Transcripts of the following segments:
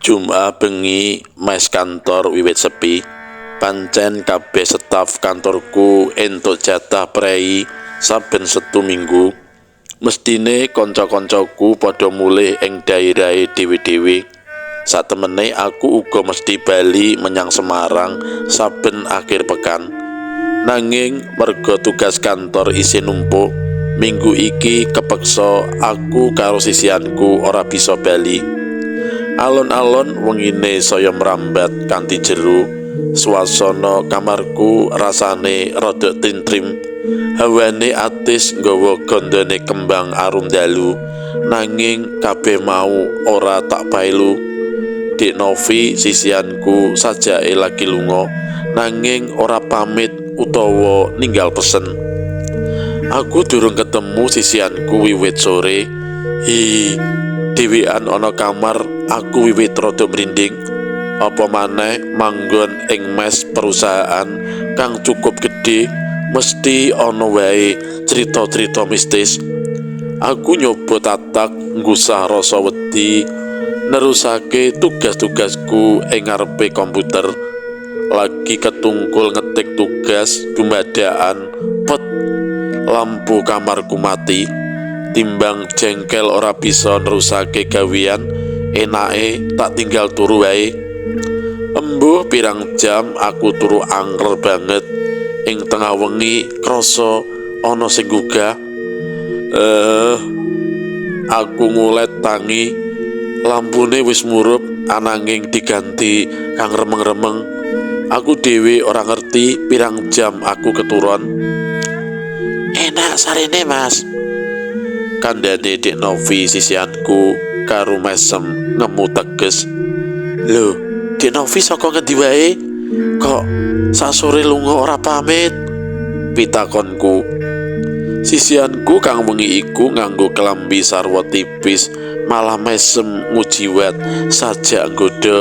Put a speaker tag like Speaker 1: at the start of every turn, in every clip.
Speaker 1: Jumat bengi mes kantor wiwit sepi. Pancen kabeh staf kantorku entuk jatah prei saben Setu Minggu. Mestine kanca-kancaku padha mulih ing daerahe dhewe-dhewe. Satemene aku uga mesti bali menyang Semarang saben akhir pekan. Nanging merga tugas kantor isih numpuk, minggu iki kepeksa aku karo sisihanku ora bisa bali. Alon-alon wengine saya mrambat kanthi jero. Swasana kamarku rasane rada tintrim. Hawane atis nggawa gondone kembang arum dalu. Nanging kabeh mau ora tak pailu. Dik Novi sisihanku sajake lagi lunga, nanging ora pamit utawa ninggal pesen. Aku durung ketemu sisihanku wiwit sore. Hi, dhewean ana kamar aku wiwit rada mrinding. Apa maneh manggon ing mes perusahaan kang cukup gedhe, mesti ana wae crita-crita mistis. Aku nyoba tatak nggusah rasa wedi, nerusake tugas-tugasku ing ngarepe komputer. Lagi ketungkul ngetik tugas dumadakan pet lampu kamarku mati. Timbang jengkel ora bisa nerusake gawean, enake tak tinggal turu wae. Embuh pirang jam aku turu angker banget. Ing tengah wengi krasa ana sing gugah. Aku ngulet tangi, lampune wis murup ananging diganti kang remeng-remeng. Aku dhewe ora ngerti pirang jam aku keturon. Enak sarene, Mas, kandhane Dik Novi sisihanku karo mesem ngemu teges. Lho, Dik Novi saka ngendi wae? Kok sasore lunga ora pamit? Pitakonku. Sisihanku kang wengi iku nganggo klambi sarwa tipis, malah mesem ngujiwat sajak nggodha.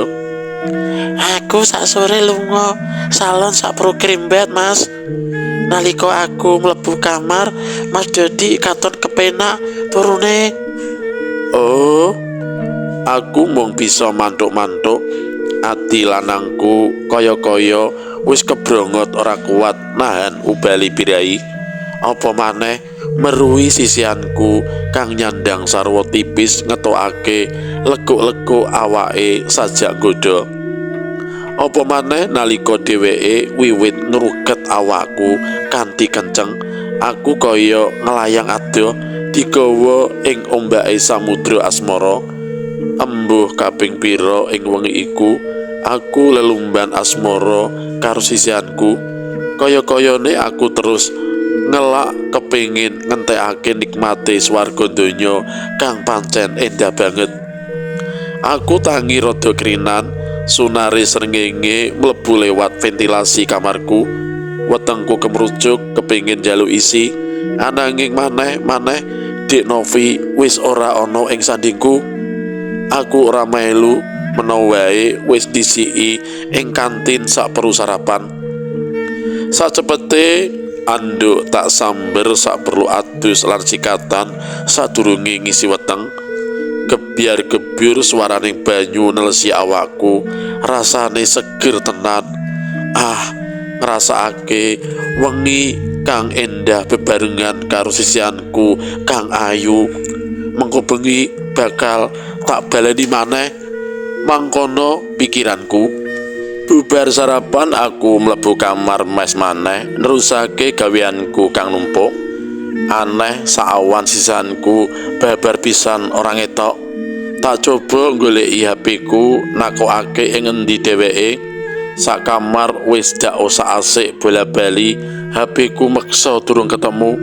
Speaker 1: Aku sasore lunga salon sak krembet, Mas. Nalika aku mlebu kamar, Mas Dodi katon kepenak turune. Oh, aku mung bisa mantuk-mantuk. Ati lanangku kaya-kaya wis kebrongot ora kuat nahan ubali birai. Apa maneh meruhi sisihanku kang nyandang sarwa tipis ngetokake lekuk-lekuk awake sajak nggodha. Apa maneh nalika dheweke wiwit ngruket awakku kanthi kenceng, aku kaya nglayang adoh digawa ing ombake samudra asmara. Embuh kaping pira ing wengi iku aku lelumban asmara karo sisihanku. Kaya-kayane aku terus ngelak kepingin ngentekake nikmate swarga donya kang pancen endah banget. Aku tangi rada krinan, sunare srengenge mlebu lewat ventilasi kamarku. Wetengku kemrucuk kepingin njaluk isi, ananging maneh-maneh Dik Novi wis ora ana ing sandingku. Aku ora melu menawa wae wis disiki ing kantin sak perlu sarapan. Sacepete anduk tak samber sak perlu adus lan sikatan sadurunge ngisi weteng. Gebyar-gebyur suarane banyu nelesi awakku, rasane seger tenan. Ah, ngrasakake wengi kang endah bebarengan karo sisihanku kang ayu. Mengko bengi bakal tak baleni maneh, mangkono pikiranku. Bubar sarapan aku mlebu kamar mes maneh nerusake gaweanku kang numpuk. Aneh saawan sisanku babar pisan ora ngetok. Tak coba goleki HP ku nakokake ing endi dheweke. Sak kamar wis dak osak-asik bola-bali, HP ku meksa durung ketemu.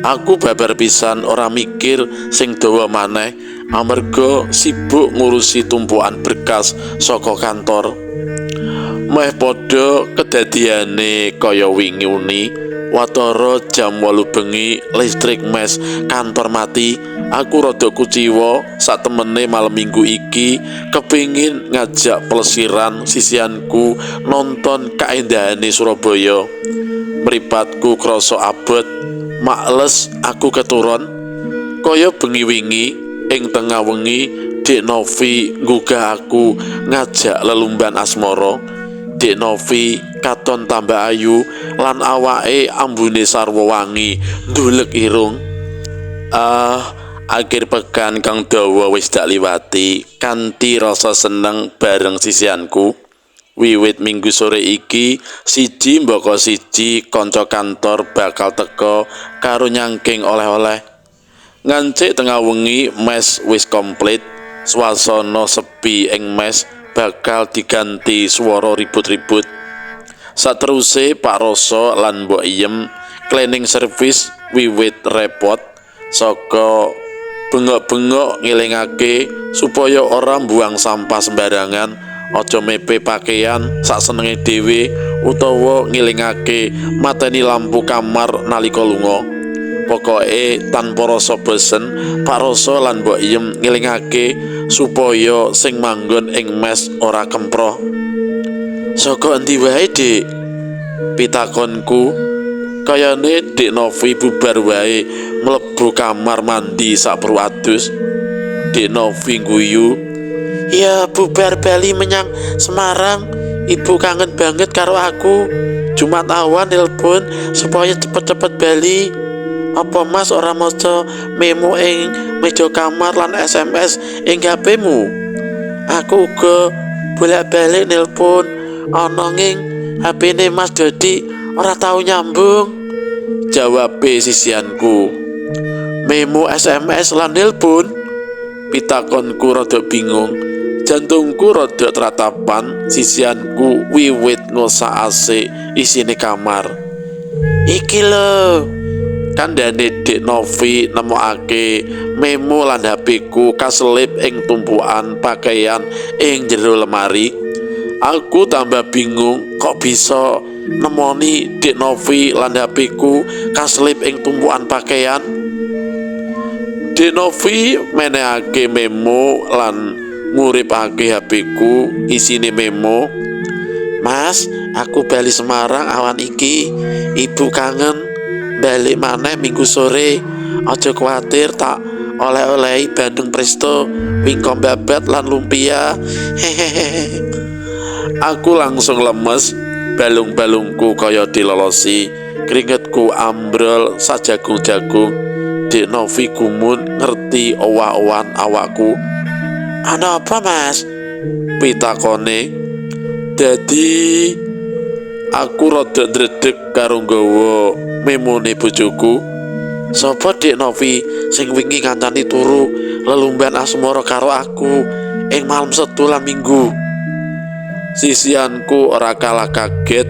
Speaker 1: Aku babar pisan ora mikir sing dawa maneh amarga sibuk ngurusi tumpukan berkas saka kantor. Meh padha kedadiane kaya wingi uni, watara jam 8 bengi listrik mes kantor mati. Aku rada kuciwa satemene malam minggu iki kepingin ngajak pelesiran sisihanku nonton kaendahane Surabaya. Mripatku krasa abot, makles aku keturon. Kaya bengi wingi ing tengah wengi Dek Novi nggugah aku ngajak lelumban asmara. Dek Novi katon tambah ayu lan awake ambune sarwa wangi ndulek irung. Akhir pekan kang dawa wis dak liwati kanthi rasa seneng bareng sisihanku. Wiwit minggu sore iki siji mbaka siji kanca kantor bakal teka karo nyangking oleh-oleh. Ngancik tengah wengi mes wis komplit. Swasana sepi ing mes bakal diganti swara ribut-ribut. Sateruse Pak Roso lan Mbok Iyem cleaning service wiwit repot saka bengok-bengok ngelingake supaya ora mbuang sampah sembarangan, aja mepe pakaian sak senenge dhewe utawa ngelingake mateni lampu kamar nalika lunga. Pokoke tanpa rasa bosen, Pak Roso lan Mbok Iyem ngelingake supaya sing manggon ing mes ora kemproh. Saka endi wae, Dik? Pitakonku. Kayane Dik Novi bubar wae mlebu kamar mandi sakperlu adus. Dik Novi guyu. Ya bubar bali menyang Semarang. Ibu kangen banget karo aku. Jumat awan nelpon supaya cepet-cepet bali. Apa Mas ora maca memo ing meja kamar lan SMS ing HP-mu? Aku uga bolak-balik nelpon ana ing HP-ne Mas Dodi ora tau nyambung. Jawabe sisihanku. Memo, SMS lan nelpon? Pitakonku rada bingung. Jantungku rada tratapan, sisihanku wiwit ngosak-asik isine kamar. Iki lho. Kandhane Dik Novi nemokake memo lan HP-ku kaselip ing tumpukan pakaian ing jero lemari. Aku tambah bingung kok bisa nemoni Dik Novi lan HP-ku kaselip ing tumpukan pakaian. Dik Novi menehake memo lan nguripake HP-ku isine memo. Mas, aku bali Semarang awan iki. Ibu kangen. Balik maneh minggu sore. Aja kuwatir, tak oleh-olehi bandeng presto, wingko babat lan lumpia. Hehehe. Aku langsung lemes, balung-balungku kaya dilolosi, keringetku ambrol sajagung-jagung. Dik Novi gumun ngerti owah-owahan awakku. Ana apa, Mas? Pitakone. Dadi aku rada ndredeg karo nggawa memone bojoku. Sapa Dik Novi sing wingi ngancani turu lelumban asmara karo aku ing malam Setu lan Minggu? Sisihanku ora kalah kaget,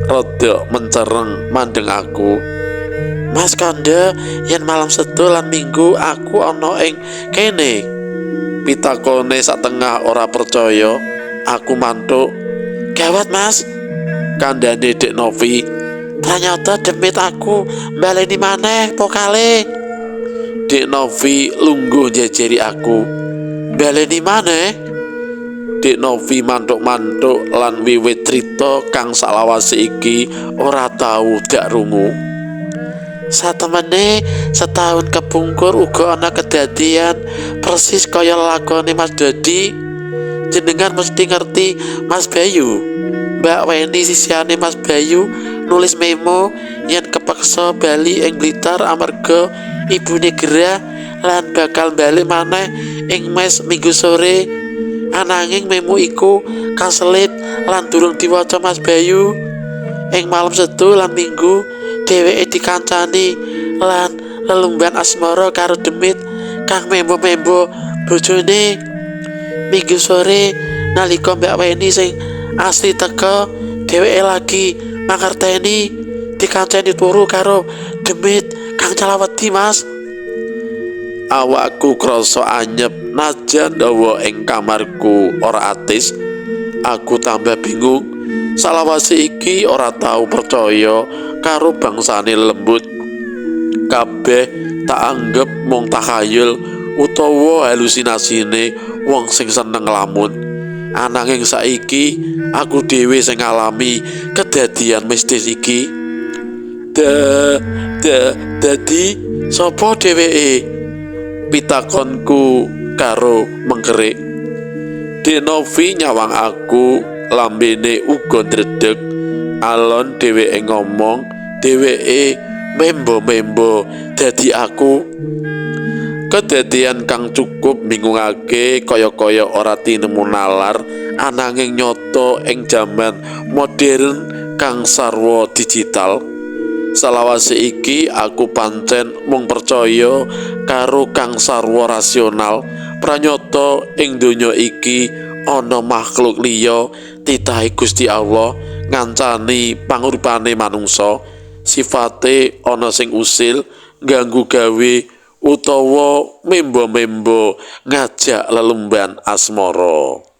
Speaker 1: rada mencereng mandeng aku. Mas kandha yen malam Setu lan Minggu aku ana ing kene. Pitakone satengah ora percaya. Aku mantuk. Gawat, Mas. Kandhane Dik Novi. Ternyata demit aku baleni maneh pokale. Dik Novi lungguh jejeri aku. Baleni maneh? Dik Novi mantuk-mantuk lan wiwit crita kang salawase iki ora tau dak rungu. Satemene setahun kepungkur uga ana kedadian persis kaya lakone Mas Dodi. Jenengan mesti ngerti Mas Bayu. Mbak Weni sisihane Mas Bayu nulis memo yen kepeksa bali ing Blitar amarga ibune gerah lan bakal balik maneh ing mes minggu sore. Ananging memo iku kaselip lan durung diwaca Mas Bayu. Ing malam Setu lan Minggu dheweke dikancani lan lelumban asmara karo demit kang membo-membo bojone. Minggu sore nalika Mbak Weni sing asli teka, dheweke lagi mangerteni dikancani turu karo demit kang calawedi, Mas. Awakku krasa anyep najan dawa ing kamarku ora atis. Aku tambah bingung. Salawase iki ora tau percaya karo bangsane lembut. Kabeh tak anggep mung takhayul utawa halusinasine wong sing seneng nglamun. Ananging saiki aku dhewe sing ngalami kedadian mistis iki. Dadi sapa dheweke? Pitakonku karo mengkerik. Dek Novi nyawang aku, lambene uga ndredeg. Alon dheweke ngomong, dheweke membo-membo dadi aku. Kedadian kang cukup bingungake, kaya-kaya ora tinemu nalar, ananging nyata ing jaman modern kang sarwa digital. Salawase iki aku pancen mung percaya karo kang sarwa rasional. Pranyata ing donya iki ana makhluk liya titahe Gusti Allah ngancani panguripane manungsa, sifate ana sing usil, ganggu gawe, utawa membo-membo ngajak lelumban asmara.